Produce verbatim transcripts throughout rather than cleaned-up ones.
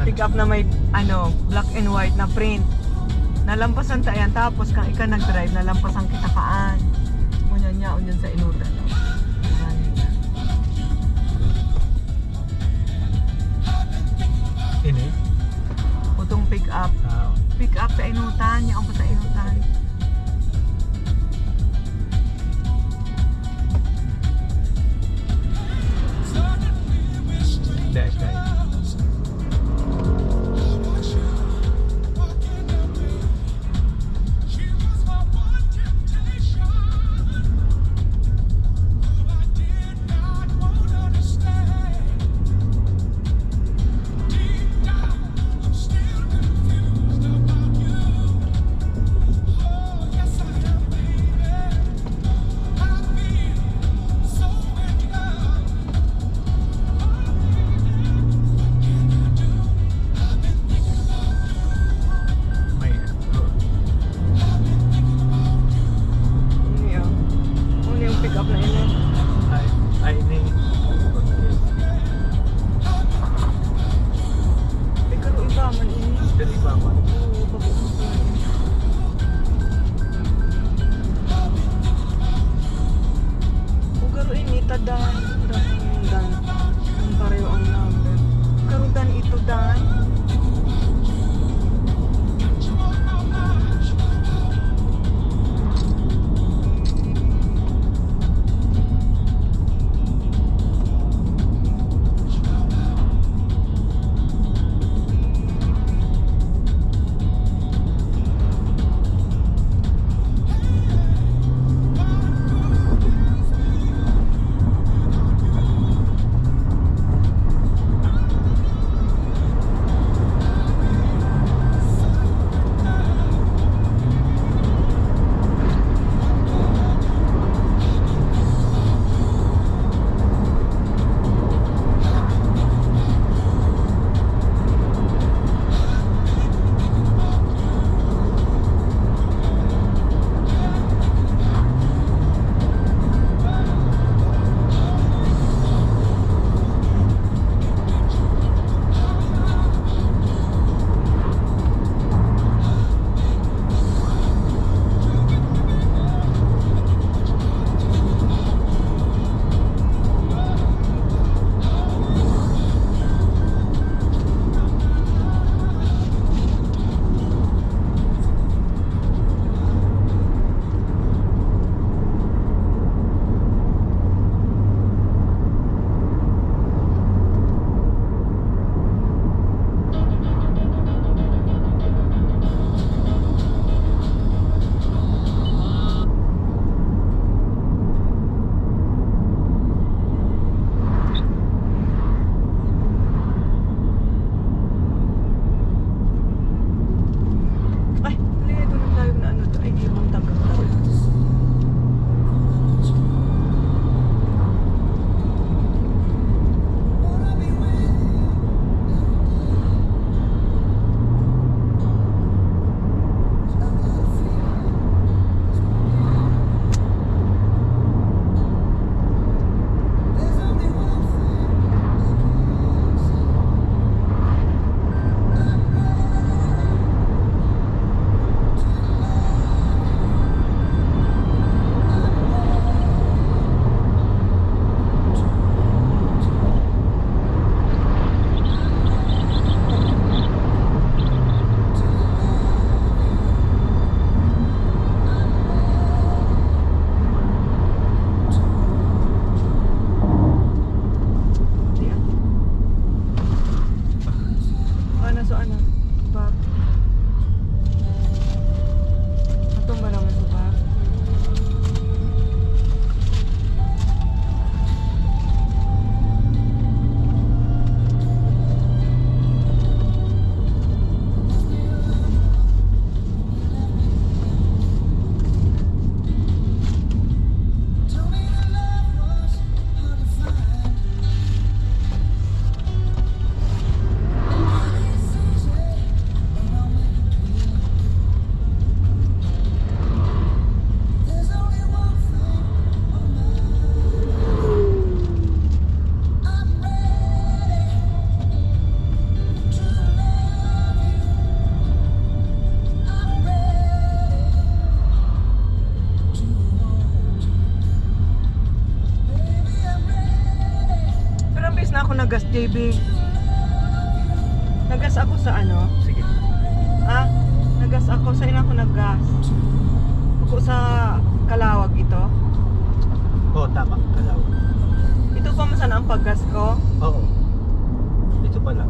Pick up na may, ano, black and white na print. Nalampasan ta yan, tapos kang ika nag-drive, nalampasan kita kaan. Ngunyan niya, ngunyan sa inutan. Ini? Utong pick up. Ah, pick up sa inutan, niya ang sa inutan. Hindi, guys. J B, nagas ako sa ano? Sige. Ah, nagas ako. Sa ina ko nagas. Ako sa Kalawag ito. Oo, tama. Kalawag. Ito pa man sana ang paggas ko. Oo. Ito pala.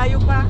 Tayo pa.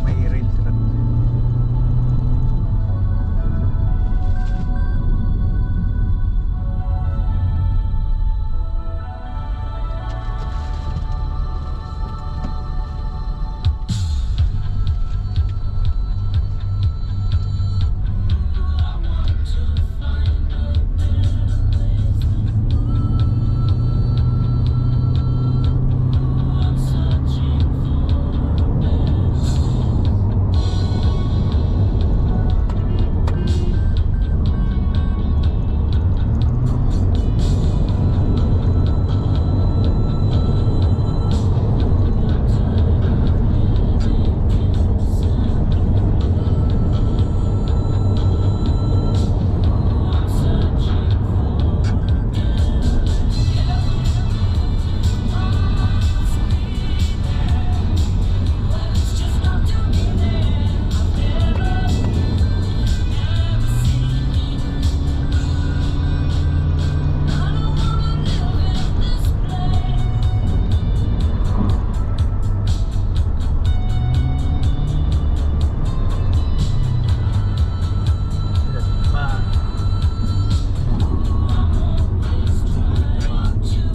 May rail track.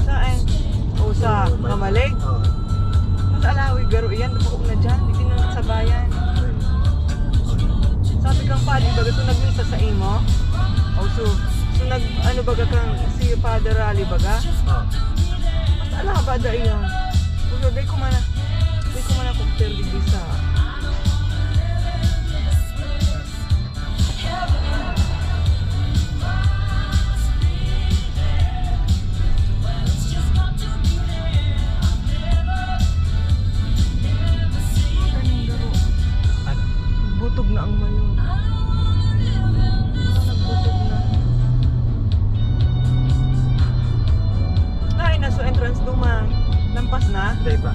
Saan? O sa Kamalig? Oo. Mas alawi garo iyan, buog na dyan. Di na sabayan. Sabi kang padi, baga so nagmisa sa imo? O so, so nag, ano baga kang si Father Rally baga? Oo. Mas alaba da iyan. Baga, di ko man na, di ko man na compare digdi sa Butog na ang mayon. Nagbutog na. Lain na so entrance duman. Lampas na? Dai pa.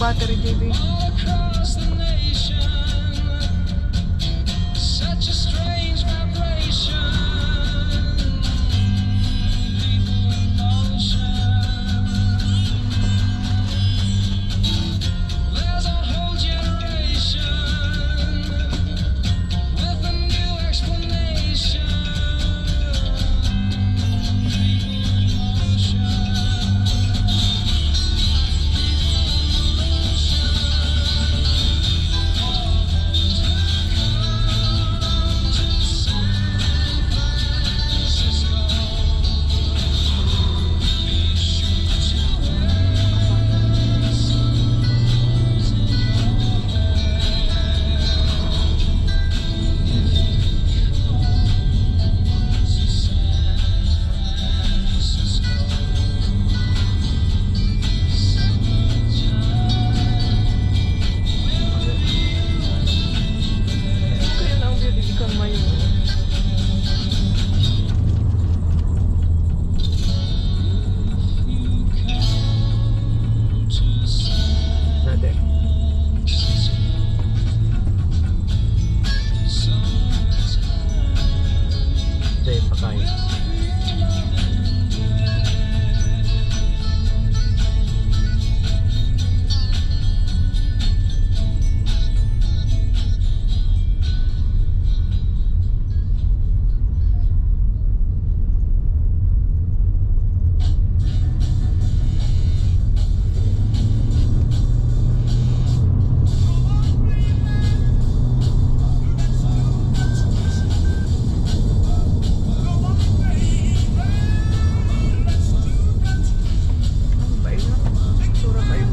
Battery, J B. All across the nation, such a strange vibration. People in motion. There's a whole generation with a new explanation. Kaya lang ang building, ikaw mayo. Brother. Dahil pa kayo. Ang bayo. Sura bayo.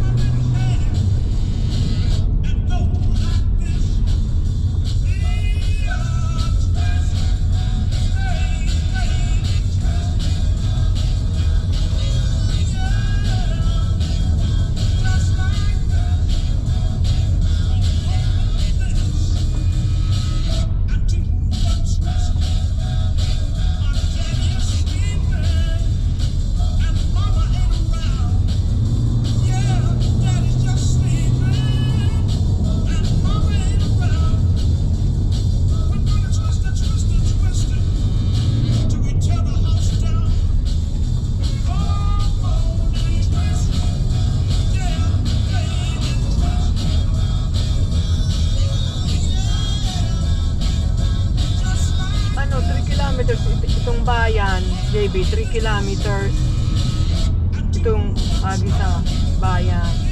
Ano, three kilometers it-, itong bayan, J B, three kilometers itong agi sa bayan.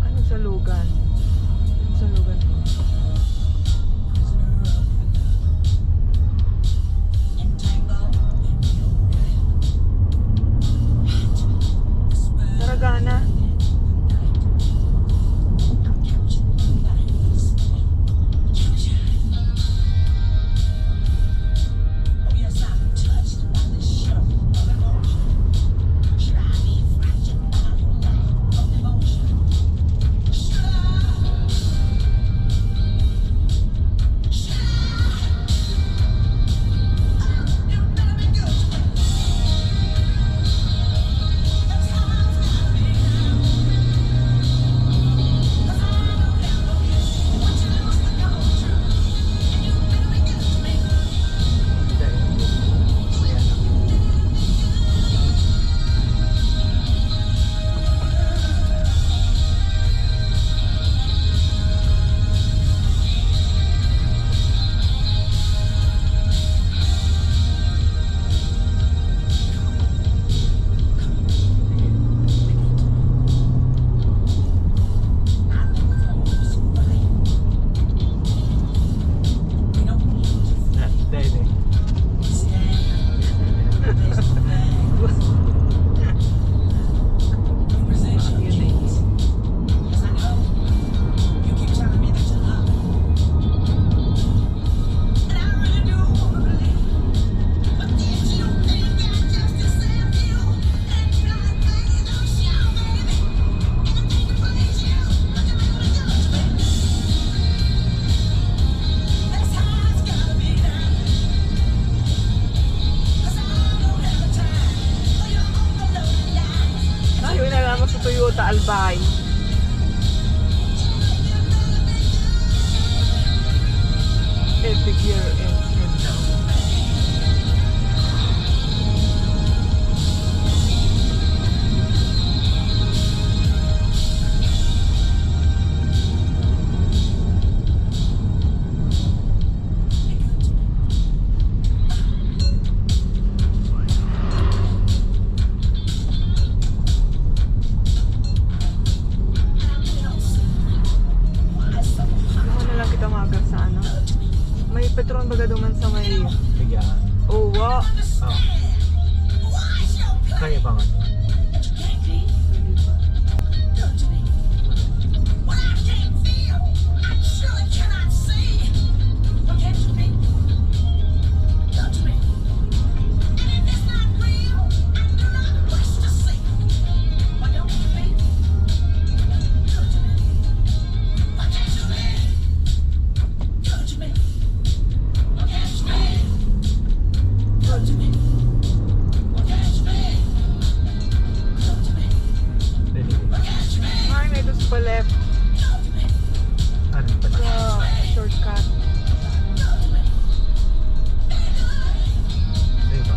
Ano sa lugan? Ano sa lugan ko? Bye. Epic year end and now. Ano na lang kita maga sa ano? May Petron baga duman sa may... Sige, ah. Owa. Oh. Kaya pa man. Ay, may gusto pa left. Ano pa? Sa shortcut. Diba?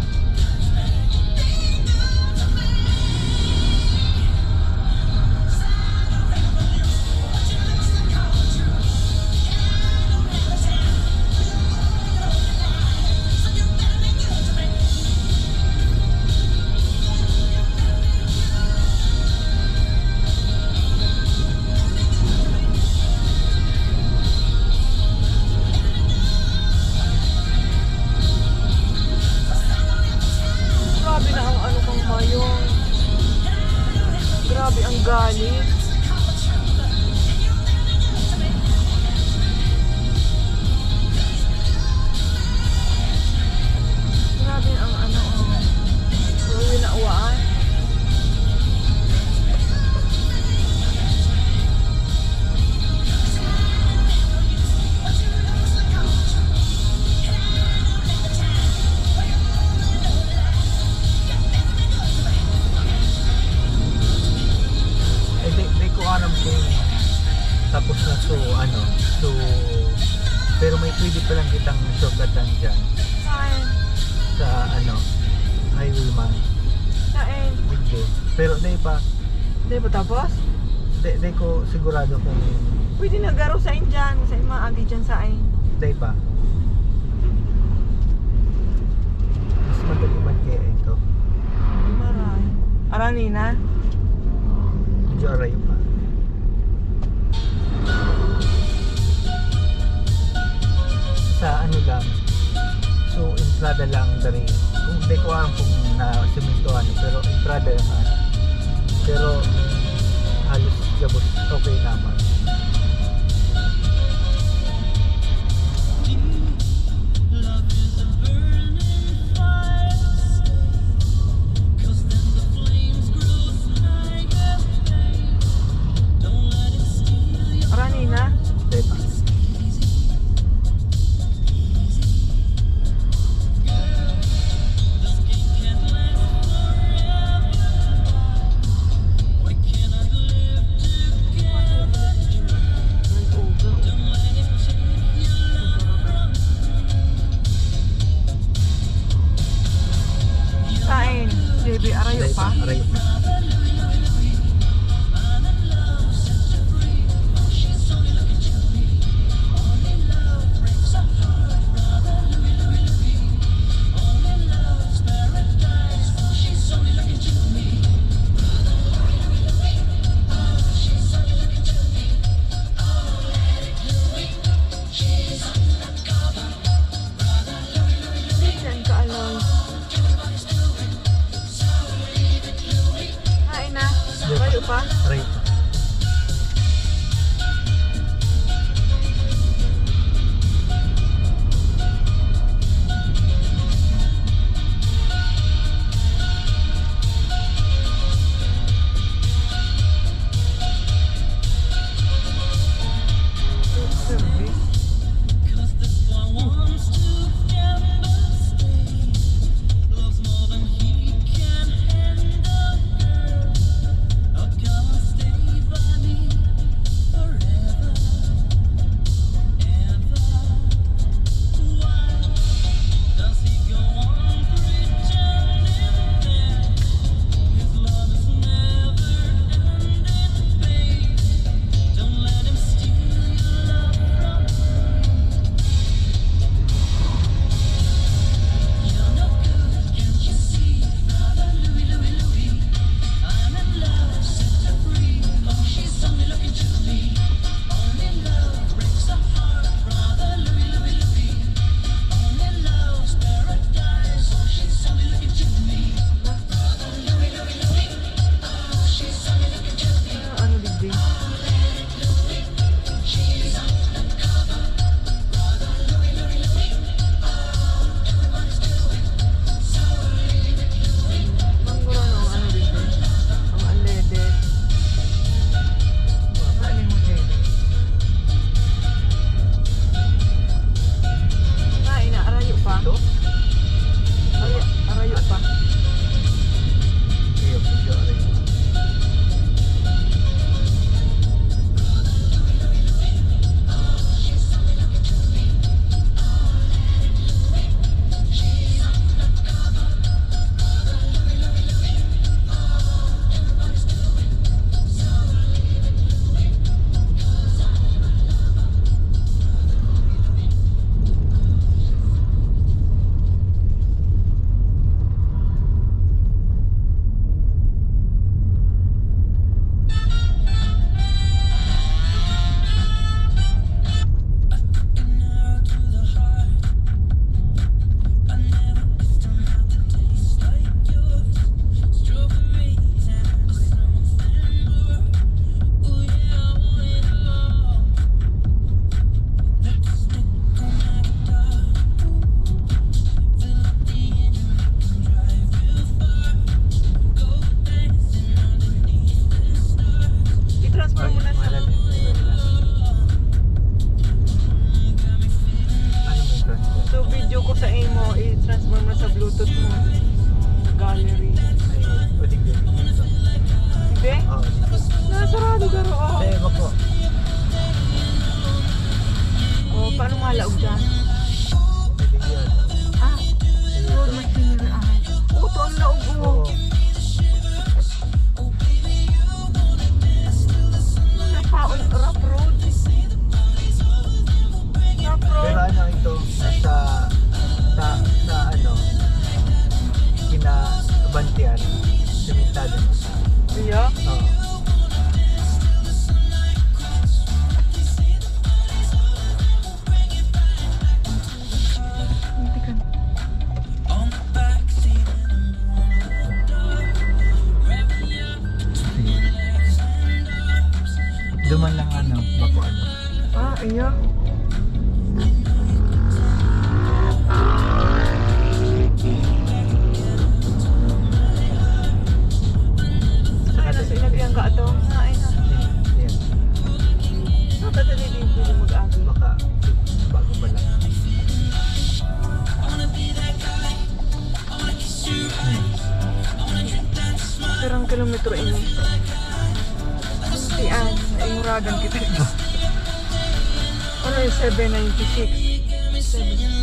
Grabe na ang ano kang Mayong. Grabe ang galit. Grabe ang ano, oh. Uy, nawaan. Eh, di, di ko alam kung tapos na, so, ano, so, pero may pwede palang kitang shortcutan dyan. Saan? Sa, ano, highway man. Saan? Hindi. Pero, di pa. Di pa tapos? Di, di ko sigurado kung... Pwede na garo sa dyan. Sa mga agi dyan sa ay. Di pa. Mas madali man kaya ito. Maray. Arani na? Medyo aray pa. Sa ano lang, so entrada lang dari. Kung di ko alam kung na simintuhan, pero entrada lang, ah. Pero halos gabos okay naman. Arani na? Diba? Mahal din. Ano mo transfer? So, video ko sa imo, i-transfer mo sa Bluetooth mo. Sa gallery. Ay, pwedeng gawin dito. Hindi? Oo, dito. Nasarado garo, oh. Eh, wag po. Oh, paano malaog dyan? Pwede yan. Ah, road machinery, ah. Oh, ito ang laog, oh. Oo. Napaon, rough road. Rough road. Pero ano ito, nasa, sa, sa ano, kinabantian, simentado na sa. Iya? Oo. Hindi ka. Duman lang ano, bako ano. Ah, iya. Ay, nasa inagyan ka ato. Ay, na. Yan, yan. Sa tatali din pwede mag-agi. Baka, bago pa lang. Pirang kilometro ini? Tiang, naimuragan kita. Ano yung seven ninety-six? Seven.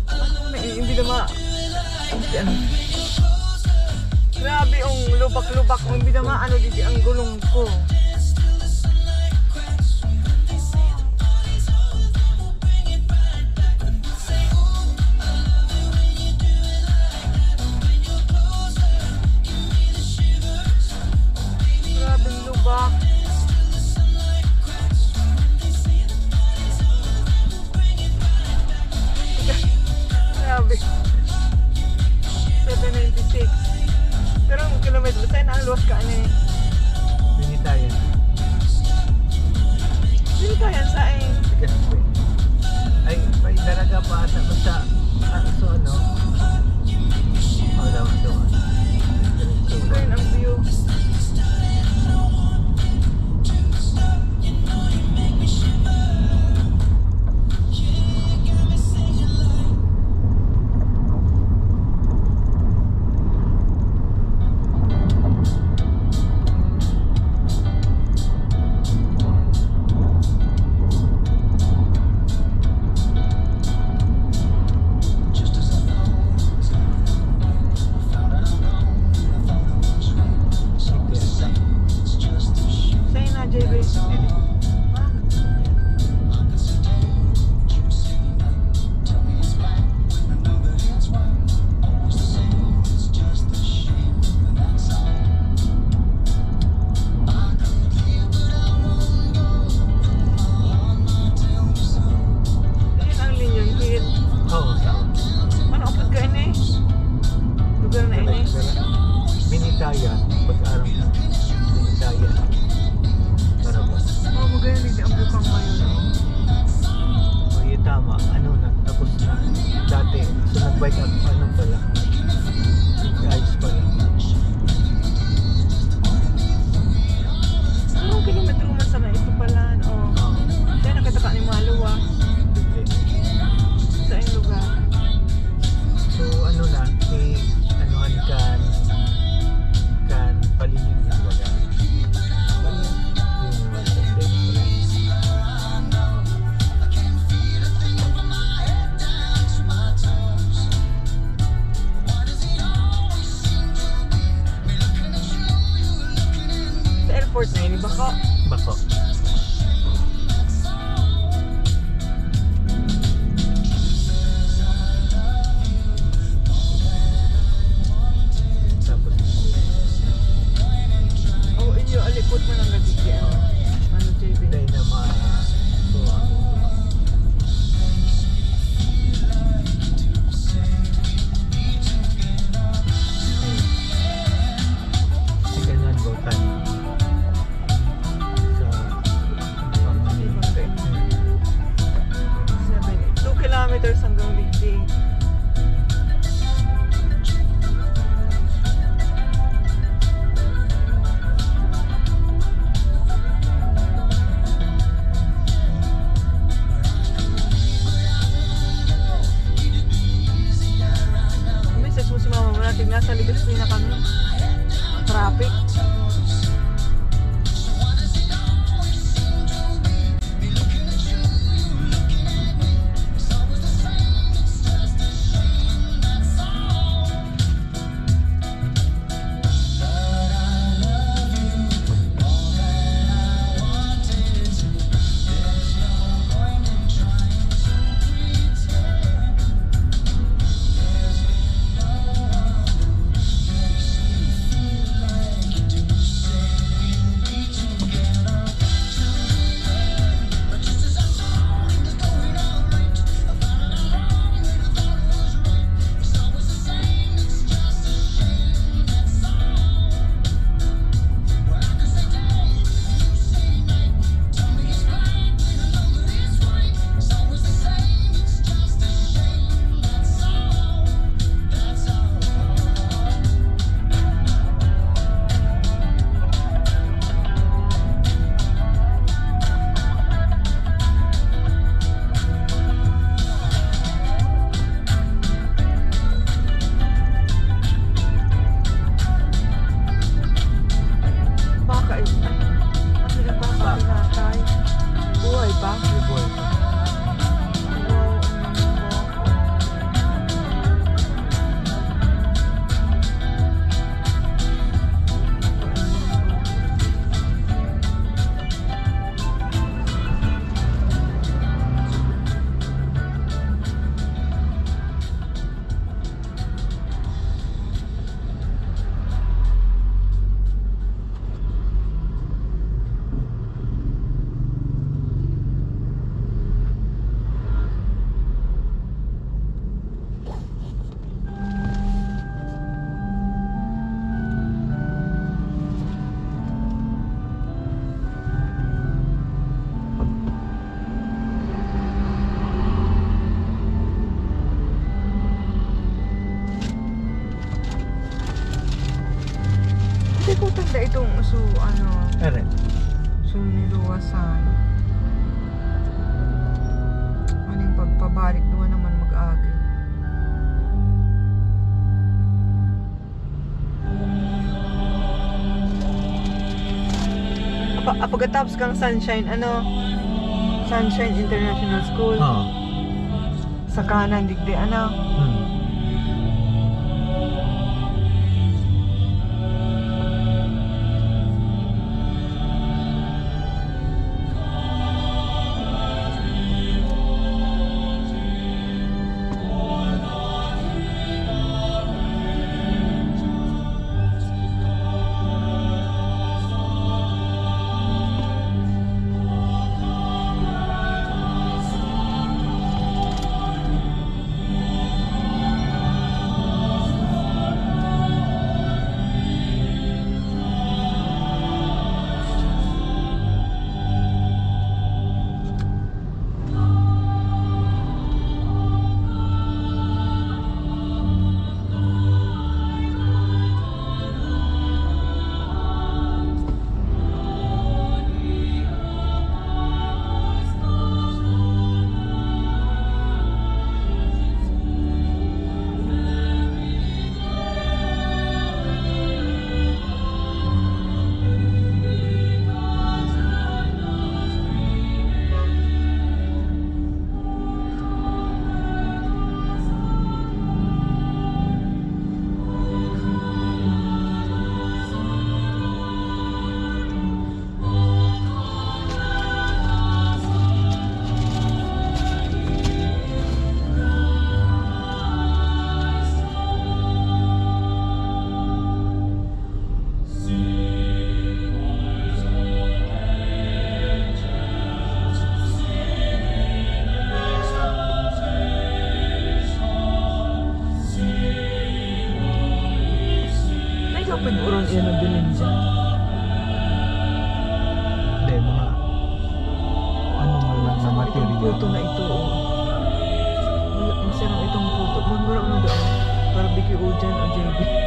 Ano na, hindi na ma-, hindi, ano. Grabe, ang lubak-lubak. Hindi na ma-, ano, didi ang gulong ko. Grabeng lubak. Grabe. Seven ninety-six. Pero ang kilometro, saan ang luwas ka, ano eh? Binitayan. Binitayan sa eh. Tigas po eh. Ay, may daraga pa ata. Basta, ah, so ano? Oh, daw, daw. Ito yun ang view. Sa'yo na, J B. Ayan ang Linyon Hill. Oo, tama. Ano, apod ka ini? Lugar na ini? Binitayan, pag-aram na. Binitayan. Para ba? Oh, magaling din ang bukang ngayon, oh. Oh, yun, tama. Ano na, tapos na. Dati, so nag-bike up, ano pala? Ayos pala. Anong kilometro man sa may ito pala? Oh. Oo. Kaya nakita ka ni Malo, ah. Hindi. Sa iyong lugar. So, ano na, si, anuhan kan, kan Palinyon, kumbaga. Palinyon. Yun, yung mga Sa airport na yun, bako? Bako. Tapos, oh, iyo, alipot man ang gadigyan. Ano, J B? Dahil na ma-, so, Second hand, Botan. Sa So, niluwasan. Ano yung pagpabalik doon naman mag-agi? Apa, ah, pagkatapos kang Sunshine, ano? Sunshine International School. Oo. Sa kanan, digdi, ano? Hmm. May kapag-uran iyan na bilhin dyan. Hindi, mga ano nga lang na Masarap itong material. Puto na ito, oh. Wala, masarap itong puto. Magmura mo doon. Barbecue o dyan, o J B.